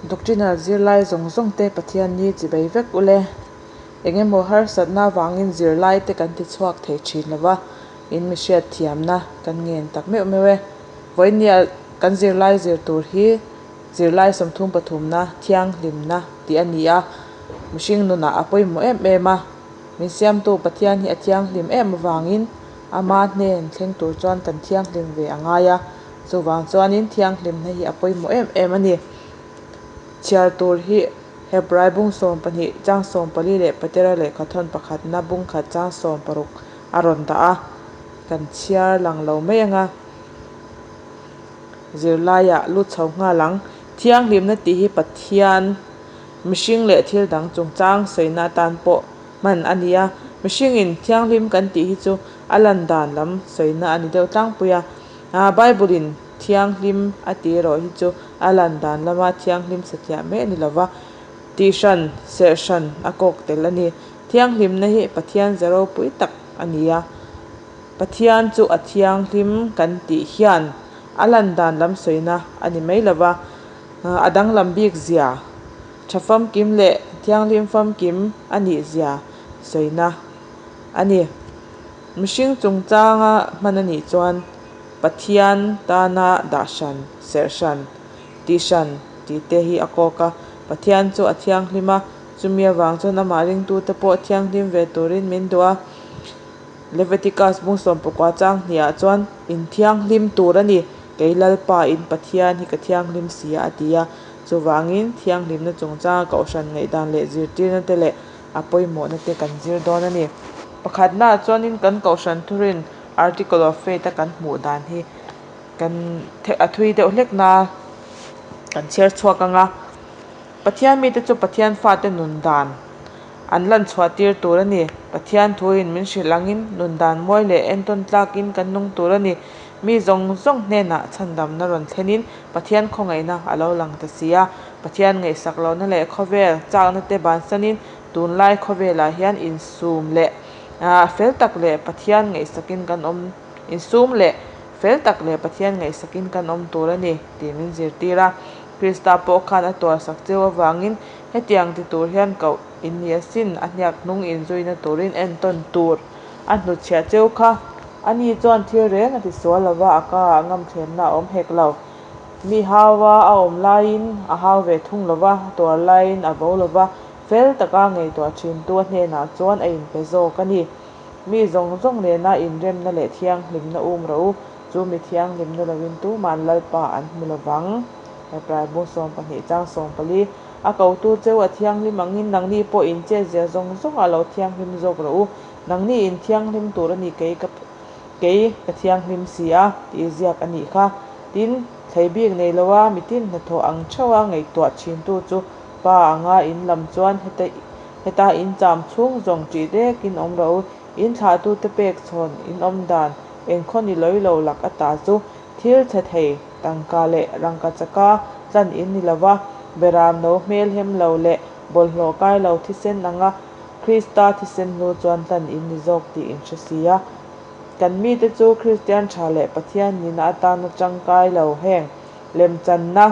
Doctrinal zirlai zawng zawng te Pathian ni chibei vek ule. Engemaw harsatna avangin zirlai te kan ti chhuak thei thin lova, in mi hriat thiamna kan ngen tak meuh meuh e. Vawinia kan zirlai zir tur hi zirlai 33 na thianghlimna tih a ni a, mihring nunah a pawimawh em em a, min siamtu Pathian hi a thianghlim em avangin ama hnen thleng tur chuan kan thianghlim ve a ngai a, chuvang chuanin thianghlimna hi a pawimawh em em a ni. Chhiar tur hi Hebrai bung 12 chang 14 leh Petera lehkhathawn pakhatna bung khat chang 16 a rawn dah a, kan chhiar lang lo mai anga zirlaiah lut chho nghal ang. Thianghlimna tih hi Pathian, mihring leh thil dang chungchang sawina atan pawh hman a ni a, mihringin thianghlim kan tih hi chu a lan dan lam sawina a ni deuh tlangpui a, Bible-in thianghlim a tih erawh hi chu a lan dan lama thianghlim satliah mai a ni lova, tihhran, serhhran a kawk tel a ni. Thianghlimna hi Pathian ze ropui tak a ni a, Pathian chu a thianghlim kan tih hian a lan dan lam sawina a ni mai lova, a danglam bik zia, tha famkim leh thianghlim famkim a nih zia sawina a ni. Mihring chungchanga hman a nih chuan Pathian tana dah hran, serh hran, tih hran tih te hi a kawk a. Pathian chu a thianghlim a, chumi avang chuan amah ringtute pawh thianghlim ve turin min duh a. Leviticus bung 19 chang hniah chuan in thianghlim tur a ni, kei Lalpa in Pathian hi ka thianghlim si a a ti a. Chuvangin thianghlimna chungchanga kohhran ngaihdan leh zirtirna te leh a pawimawhna te kan zir dawn a ni. Pakhatnaah chuanin kan kohhran thurin Article of Faith a kan hmuh dan hi kan a thui deuh hlek na kan chhiar chhuak ang a. Pathian mite chu Pathian fate nun dan an lan chhuah tir tur a ni. Pathian thuin min hrilh angin nun dan mawi leh entawn tlakin kan nung tur a ni. Mi zawng zawng hnenah chhandamna rawn thlenin Pathian khawngaihna a lo lang ta si a. Pathian ngaihsak lohna leh khawvel chakna te bansanin tunlai khawvelah hian insum leh fel tak leh Pathian ngaihsakin kan awm insum leh fel tak leh Pathian ngaihsakin kan awm tur a ni tih min zirtir a. Krista pawh khan a tuarsak cheu avangin hetiang ti tur hian koh in ni asin a hniak hnung inzuina turin entawn tur a hnutchhiah cheu kha. Ani chuan thil reng a tisual lova a ka ah ngamthlemna a awm hek lo. Mi haua a awm laiin a hau ve thung lova, a tuar laiin a bo lova, fel taka ngaihtuah thintu a hnenah chuan a inpe zawk a ni. Mi zawng zawng nena inremna leh thianghlimna um rawh u, chu mi thianghlimna lovin tuman Lalpa an hmu lovang. Hebrai bung 12 chang 14, A kotu cheu a thianghlim angin nangni pawh inchetzia zawng zawngah lo thianghlim zawk rawh u. Nangni in thianghlim tur a ni kei ka kei ka thianghlim si a tih ziak a nih kha. Tin, thlei bik nei loa mitin hnathawh ang theuha ngaihtuah thintu chu pa anga in lam chuan heta heta in cham chhung zawng tih dekin awm rawh u. In thlahtute pek chhawn in awm dan engkhaw ni lawi lo lak ata chu thil chhe thei tangka leh rangka chaka tlan in ni lova, beram no hmel hem lo leh bawlhhlawh kai lo thisen anga Krista thisen hnu chuan tlan in ni zawk tih in hre si a. Kan mite chu Kristian tha leh Pathian nihna atana tangkai lo heng lemchanna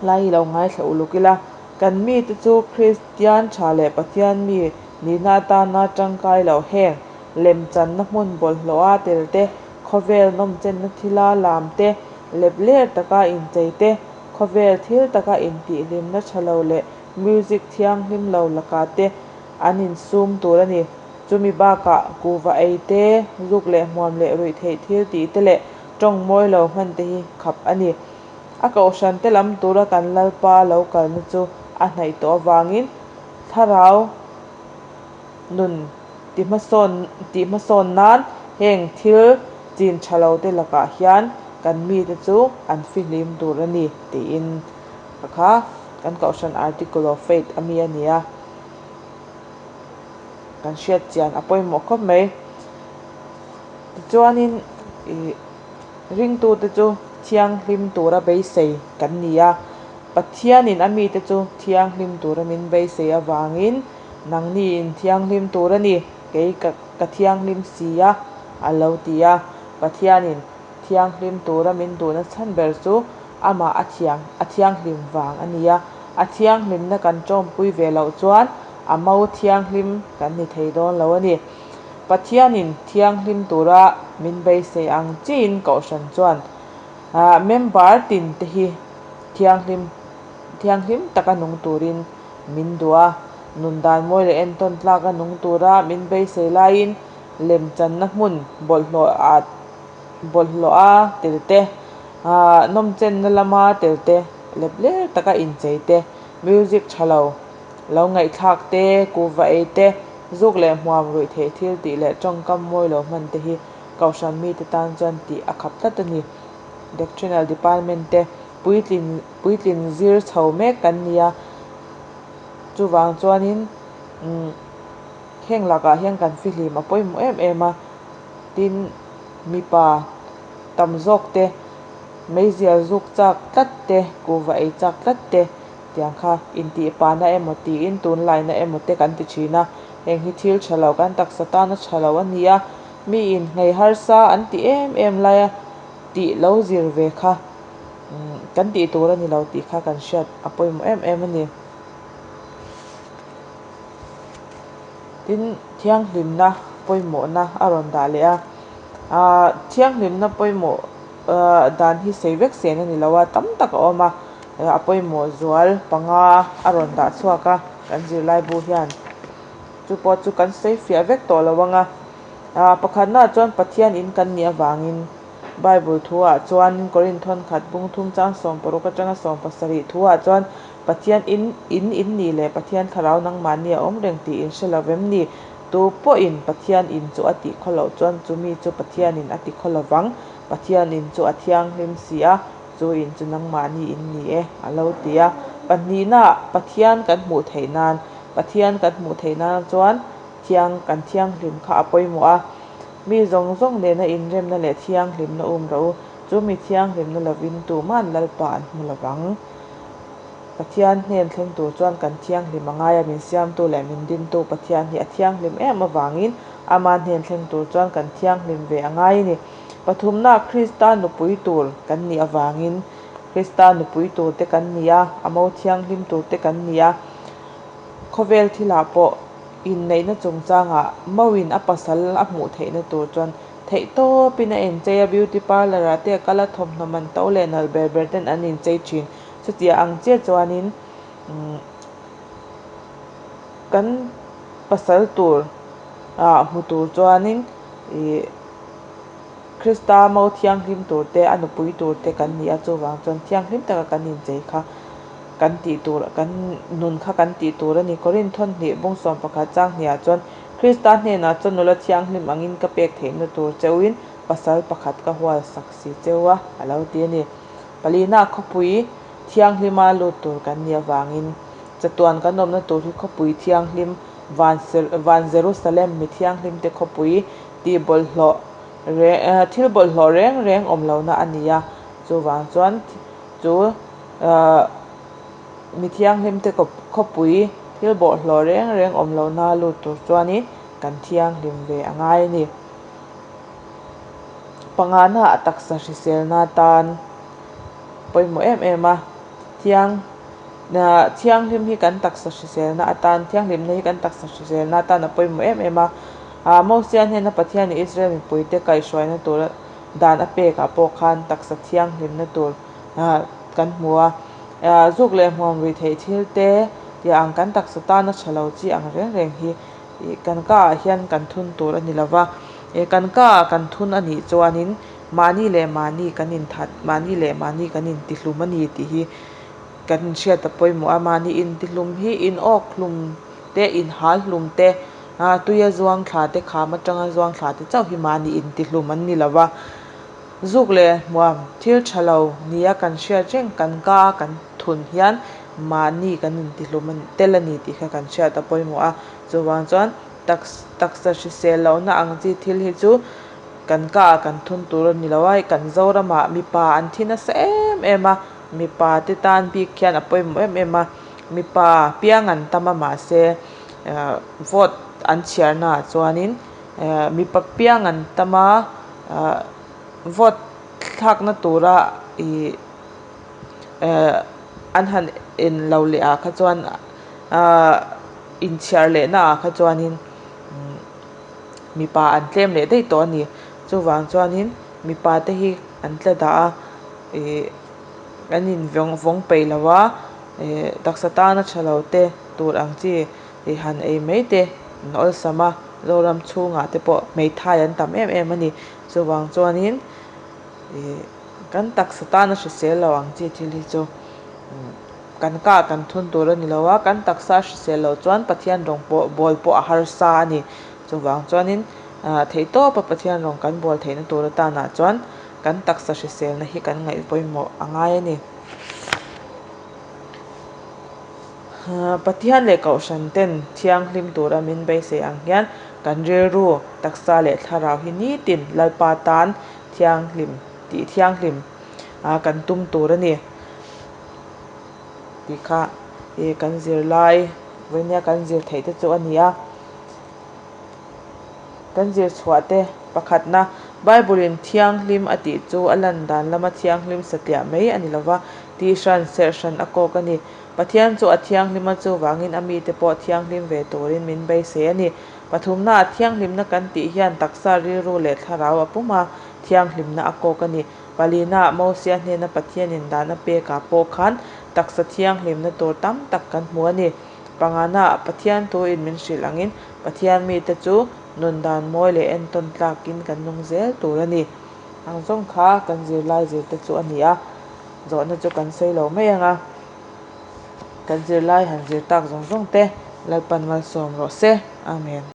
lai hi lo ngaithla uluk ila. Kan mite chu Kristian tha leh Pathian mi nihna atana tangkai lo heng lemchanna hmun bawlhhlawha tel te, khawvel nawmchenna thila lam te, lepler taka inchei te, khawvel thil taka intihhlimna tha lo leh music thianghlim lo lakah te an insum tur a ni. Chumi bakah kuhva ei te, zuk leh hmuam leh ruih theih thil tih te leh tawng mawi lo hman te hi khap a ni. A kohhran te lam tura kan Lalpa lo kalna chu a hnaih tawh avangin thlarau nun tihhmasawn tihhmasawn nan heng thil chin tha lo te lakah hian kan mite chu an fihlim tur a ni tiin ka kha kan kohhran Article of Faith a mi a ni a. Kan hriat chian a pawimawh khawp mai. Tichuanin ih ringtute chu thianghlim tura beisei kan ni a. Pathianin a mite chu thianghlim tura min beisei avangin nangni in thianghlim tur a ni, kei ka ka thianghlim si a, a lo ti a. Pathianin thianghlim tura min duhna chhan ber chu Amah a thiang, a thianghlim vang a ni a. A thianghlimna kan tawmpui ve loh chuan a mo thianghlim kan ni thei dawn lo a ni. Pathianin thianghlim tura min beisei ang chiin Kohhran chuan member tin te hi thianghlim thianghlim taka nung turin min duh a. Nun dan mawi leh entawn tlaka nung tura min beisei laiin lemchanna hmun bawlhhlawh ah bawlhhlawh a tel te, nawmchenna lama tel te, lep ler taka inchei te, music tha lo lo ngaihthlak te, kuhva ei te, zuk leh hmuam ruih theih thil tih leh tawngkam mawi lo hman te hi Kohhran mite tan chuan tih a khap tlat a ni. Doctrinal Department te puitlin puitlin zir chho mek kan ni a, chuvang chuanin heng lakah hian kan fihlim a pawimawh em em a, tin mipa tam zawk te meizial zuk chak tlat te, kuhva ei chak tlat te tiang kha intihpahna emaw tiin tunlaina emaw te kan ti thin a, heng hi thil tha lo kan taksa tana tha lo a ni a, miin nghei harsa an ti em em laia tih lo zir ve kha kan tih tur a ni lo tih kha kan hriat a pawimawh em em a ni. Tin, thianghlimna pawimawhna a rawn dah leh a, aaa thianghlimna pawimawh dan hi sei vek sen a ni lo a, tam tak a awm a, a pawimawh zual panga a rawn dah chhuak a kan zirlaibu hian chu pawh chu kan sawi fiah vek tawh lo ang a, aaa pakhatnaah chuan Pathian in kan nih avangin Bible thuah chuan Korinthon khat bung thum chang 60 atanga 70 thuah chuan Pathian in in in nih leh Pathian thlarau nangmahni a awm reng tih in hre lo vem ni? Tu pawhin Pathian in chu a tih khaw loh chuan chu mi chu Pathianin a ti khaw lo vang. Pathian in chu a thianghlim si a, chu in chu nangmahni in ni e, a lo ti a. Pahnihnaah Pathian kan hmuh theih nan, Pathian kan hmuh theih nan chuan thiang kan thianghlim kha a pawimawh a. Mi zawng zawng nena inremna leh thianghlimna um rawh u, chu mi thianghlimna lovin tuman Lalpa an hmu lo vang. Pathian hnen thleng tur chuan kan thianghlim a ngai a, min siamtu leh min dintu Pathian hi a thianghlim em avangin ama hnen thleng tur chuan kan thianghlim ve a ngai a ni. Pathumna, Krista nupui tur kan nih avangin Krista nupui tur te kan ni a, a mo thianghlim tur te kan ni a. Khawvel thilah pawh inneihna chungchangah mauin a pasal a hmuh theihna tur chuan Theihtawpin a inchei a, beauty parlour ah te a kal a, thawmhnaw man to leh nalh ber ber ten an inchei thin. Chutia ang chiah chuanin kan pasal tur ah hmu tur chuanin ih Krista mo thianghlim tur te a nupui tur te kan ni a, chuvang chuan thianghlim taka kan inchei kha kan tih tur kan nun kha kan tih tur a ni. Korinth hawn bung 11 chang hniah chuan Krista hnenah chuan nula thianghlim angin ka pek theihna tur cheuhin pasal pakhat ka hual sak si cheu a, a lo ti a ni. Palina khawpui thianghlima lut tur kan nih avangin chatuan kan awmna tur hi khawpui thianghlim van van Jerusalem mi thianghlimte khawpui tih bawlhhlawh thil bawlhhlawh reng reng awm lohna a ni a, chuvang chuan chu Mi thianghlimte khawpui thil bawlhhlawh reng reng awm lohna lut tur chuanin kan thianghlim ve a ngai a ni. Pangana a taksa hriselna tan pawimawh em em a, thiang thianghlim hi kan taksa hriselna atan thianghlimna hi kan taksa hriselna atan a pawimawh em em a. Mosia hnena Pathianin Israel mipuite kaihhruaina tura dan a pekah pawh khan taksa thianghlimna tur kan hmu a, zuk leh hmuam rih theih thil te tih ang kan taksa tana tha lo chi ang reng reng hi kan ka ah hian kan thun tur a ni lo va, kan ka ah kan thun a nih chuanin mahni leh mahni kan inthat mahni leh mahni kan intihlum a ni tih hi kan inhriat a pawimawh a, mahni intihlum hi inawk hlum te inhal hlum te tuia zuang thla te kham atanga zuang thla te chauh hi mahni intihlum an ni lo va. Zuk leh hmuam thil tha lo nia kan hriat reng kan ka a kan thun hian mahni kan intihlum tel a ni tih kha kan hriat a pawimawh a. Chuvang chuan taksa hrisel lohna ang chi thil hi chu kan ka ah kan thun tur a ni lo a, kan Zoramah mipa an thi nasa em em a, mipa te tan bik hian a pawimawh em em a, mipa piang an tam a mahse vote an chhiarnaah chuanin mipa piang an tam a. Vote thlakna tura ih An han en lo leh ah kha chuan ahh inchhiar leh na ah kha chuanin mipa an tlem leh daih tawh a ni chuvang chuanin mipa te hi an tla dah a ihh an in vawng vawng peih lo a ihh taksa tana tha lo te tur ang chi ih han ei mai te an awlsam a zoram chhungah te pawh hmeithai an tam em em a ni chuvang chuanin ihh kan taksa tana hrisel lo ang chi thil hi chu kan kah kan thun tur a ni lo a kan taksa hrisel loh chuan Pathian rawng pawh bawl pawh a harsa a ni chuvang chuanin ah theihtawpa Pathian rawng kan bawl theihna tur atanah chuan kan taksa hriselna hi kan ngaih pawimawh a ngai a ni. Pathian leh Kohhran ten thianghlim tura min beisei ang hian kan rilru, taksa leh thlarau hi nitin Lalpa tan thianghlim tih thianghlim kan tum tur a ni tih kha kan zirlai vawinia kan zir theih te chu a ni a. Kan zir chhuah te pakhatna Bible-in thianghlim a tih chu a lan dan lama thianghlim satliah mai a ni lova, tihhran, serhhran a kawk a ni. Pathian chu a thianghlim a, chuvangin a mite pawh thianghlim ve turin min beisei a ni. Pathumnaah thianghlimna kan tih hian taksa, rilru leh thlarau a pum a, thianghlimna a kawk a ni. Palinaah Mosia hnena Pathianin dan a pekah pawh khan taksa thianghlimna tur tam tak kan hmu a ni. Panganaah Pathian thuin min hrilh angin Pathian mite chu nun dan mawi leh entawn tlakin kan nung zel tur a ni. Ang zawng kha kan zirlai zirte chu a ni a, zawhna chu kan sawi lo mai ang a. Kan zirlai han zir tak zawng zawng te Lalpan malsawm rawh se. Amen.